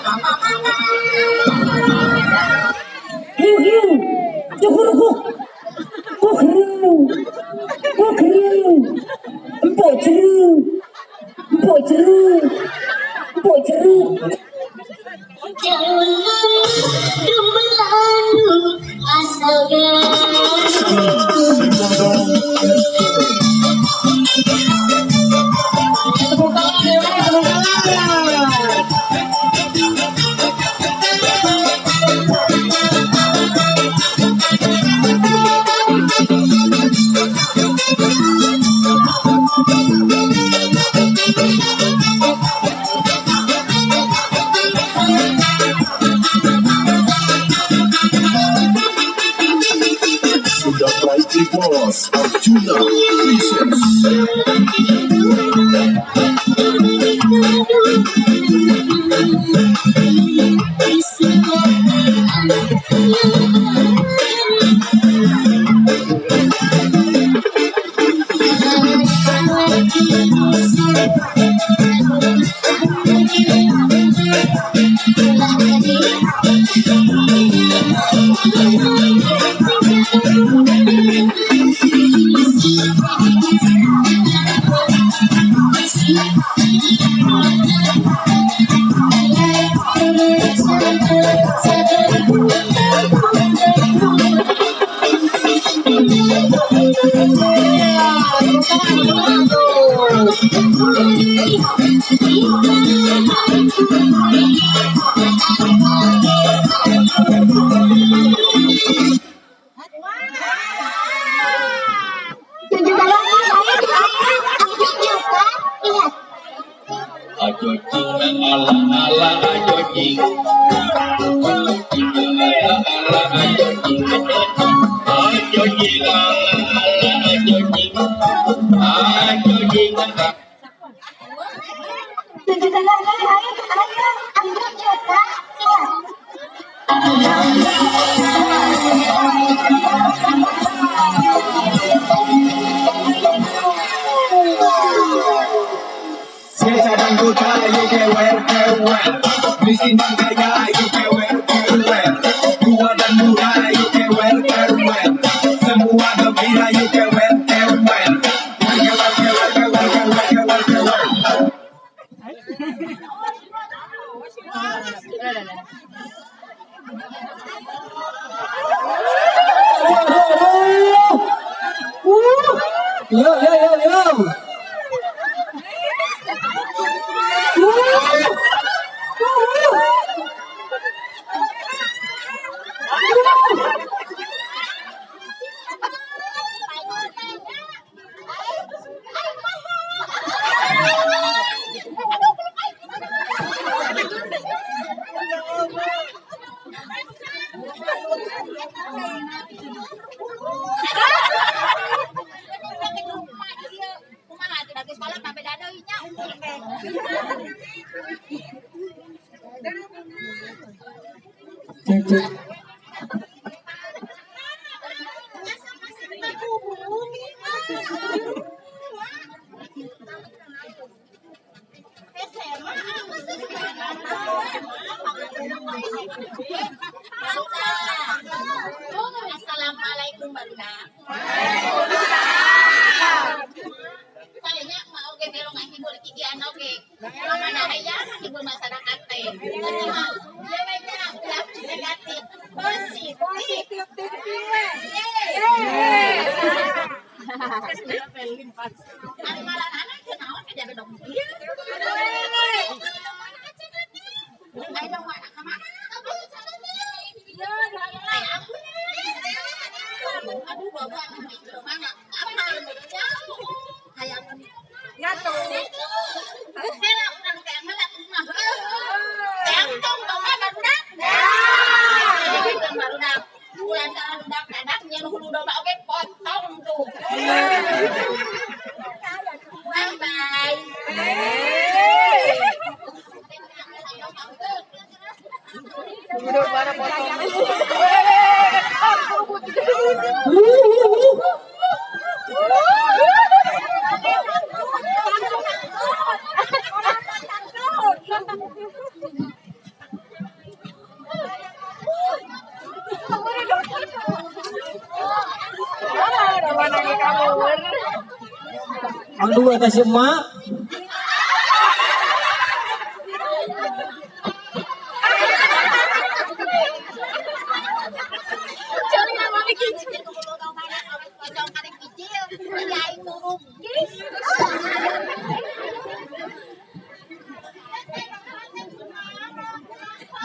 Hiu hiu, cukurukuk, kukru, kukru, empuk jeruk, empuk jeruk, empuk jeruk. Tepuk tangan, tepuk tangan. Bos Arjuna Princess. Ajo cing ala ala ajo cing ala ala ajo cing ajo cing ala ala ajo cing ajo cing. Tunjukkan lagi, ayo, ayo, ambil juga, lihat. Miskin dan kaya, ayo kewer kewer. Tua dan muda, ayo kewer kewer. Semua gembira, ayo kewer kewer. Kewer kewer kewer kewer kewer kewer. Yo yo yo yo. Cek cek. Assalamualaikum barudak. Kayaknya mau oke kalau nggak hibur kikian oke. Kalau mana hayang hibur masyarakat teh. Ya banyak negatif, positif. Malah anak kenaon aja bedong. Ayo mana kemana? Aduh, bapak mana? Apa? Hayang Ngato. Heula urang teh heula kumaha? Teh tong tong barudak. Barudak. Bulan barudak dadak nyen hulu domba oge potong tuh. Bye bye. Aduh eta si emak.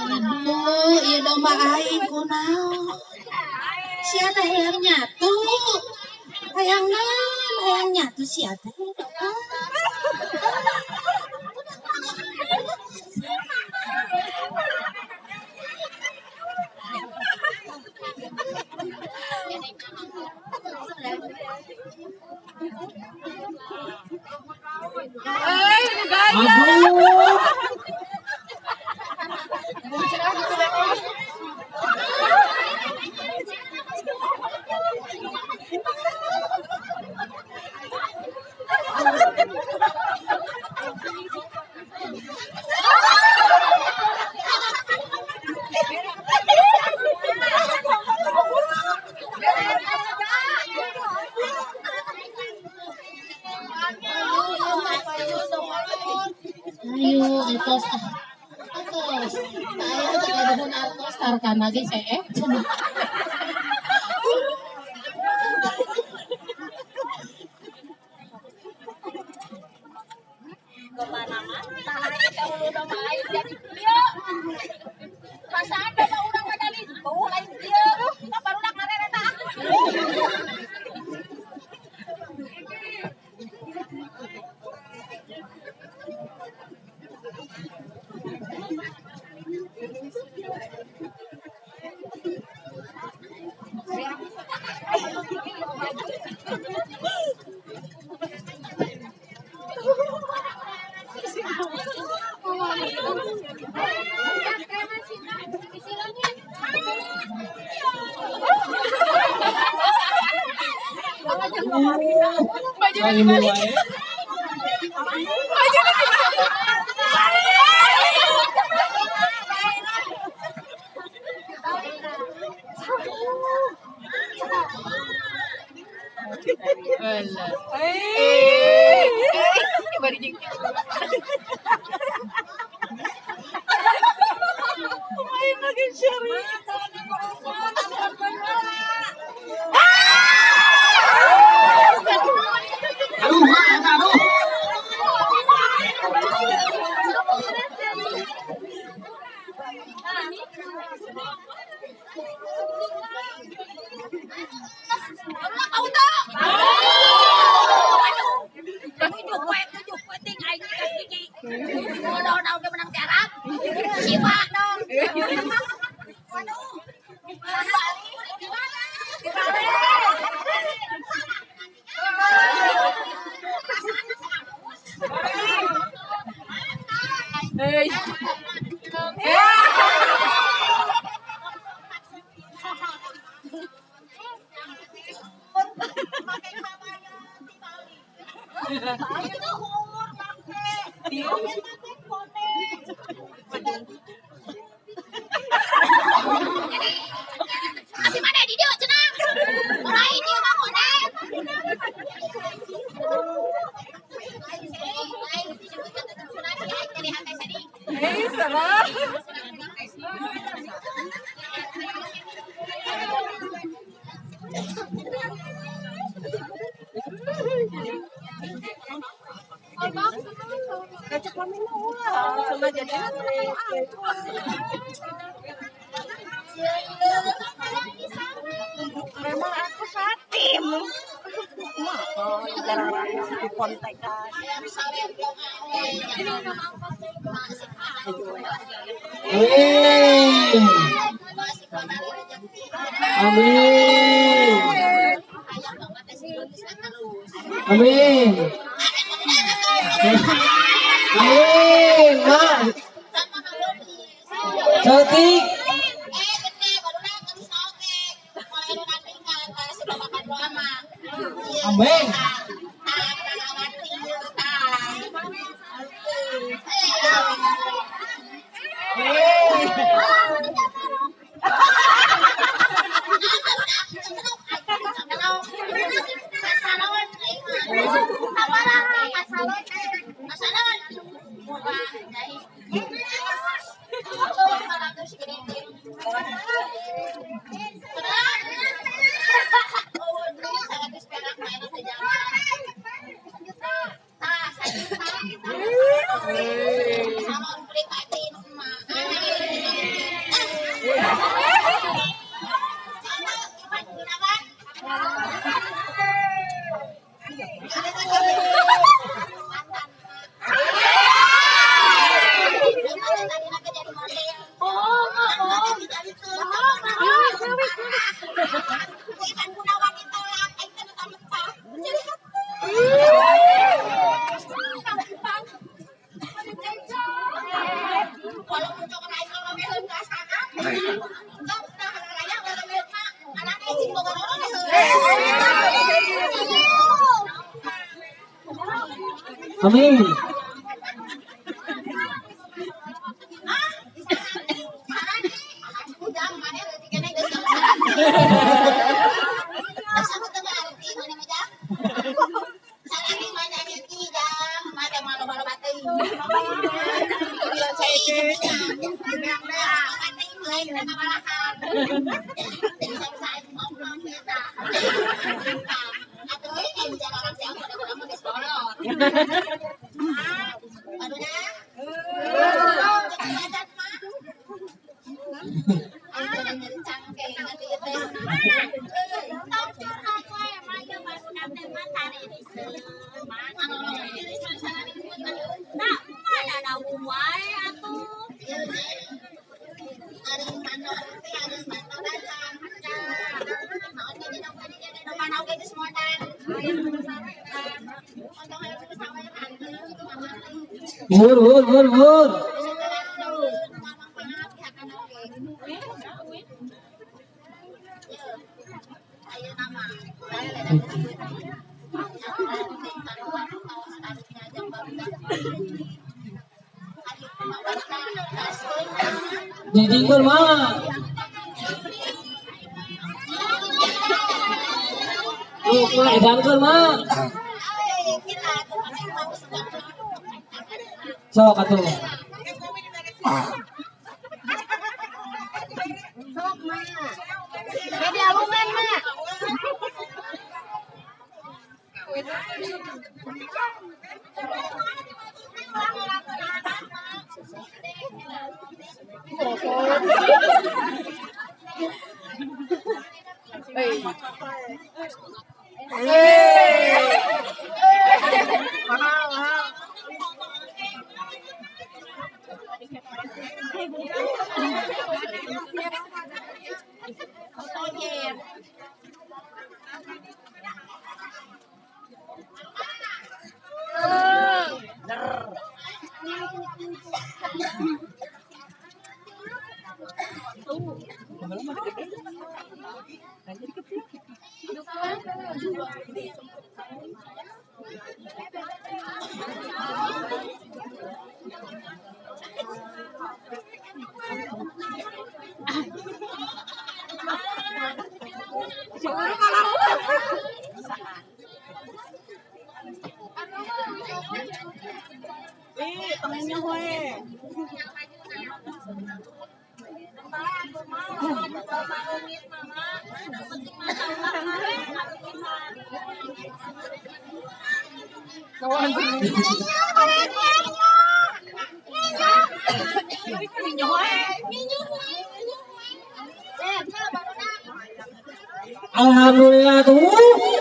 Aduh, ieu domba aing kunaon? Sia teh hayang nyatu. Hayang naon? Hayang nyatu sia teh. Aduh. Ayo, atos ah. Atos. Ayo teh kaduhun artos tarkana ge seep cenah. Aduh, mak, eta aduh. Amin. Amin. Amin. Amin. Mak. Cantik. Amin. Amin. Hur hur hur hur. Jijingkeun mah. Tuh, mah edankeun mah. Sok atuh. Sok mah. Jadi alungan mah. Alhamdulillah tuh,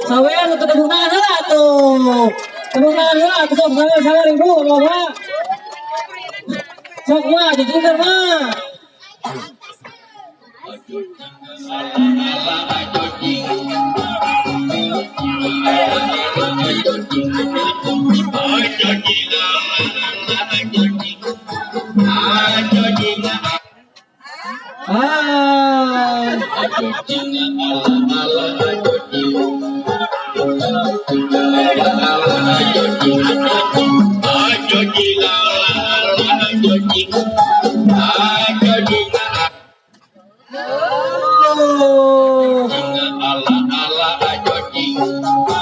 sawer tuh tepuk tangan heula tuh. Tepuk tangan heula tuh sok sawer sawer ibu bapak. Sok mah jijingkeun mah. Ah. Oh.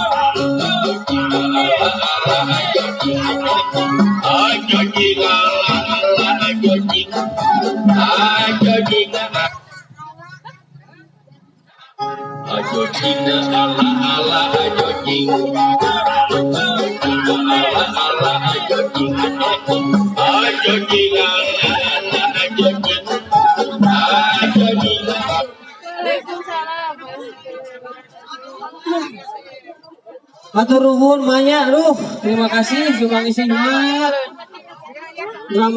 Waalaikumsalam. Matur nuwun banyak, aduh, terima kasih sumbang isinya. Drama.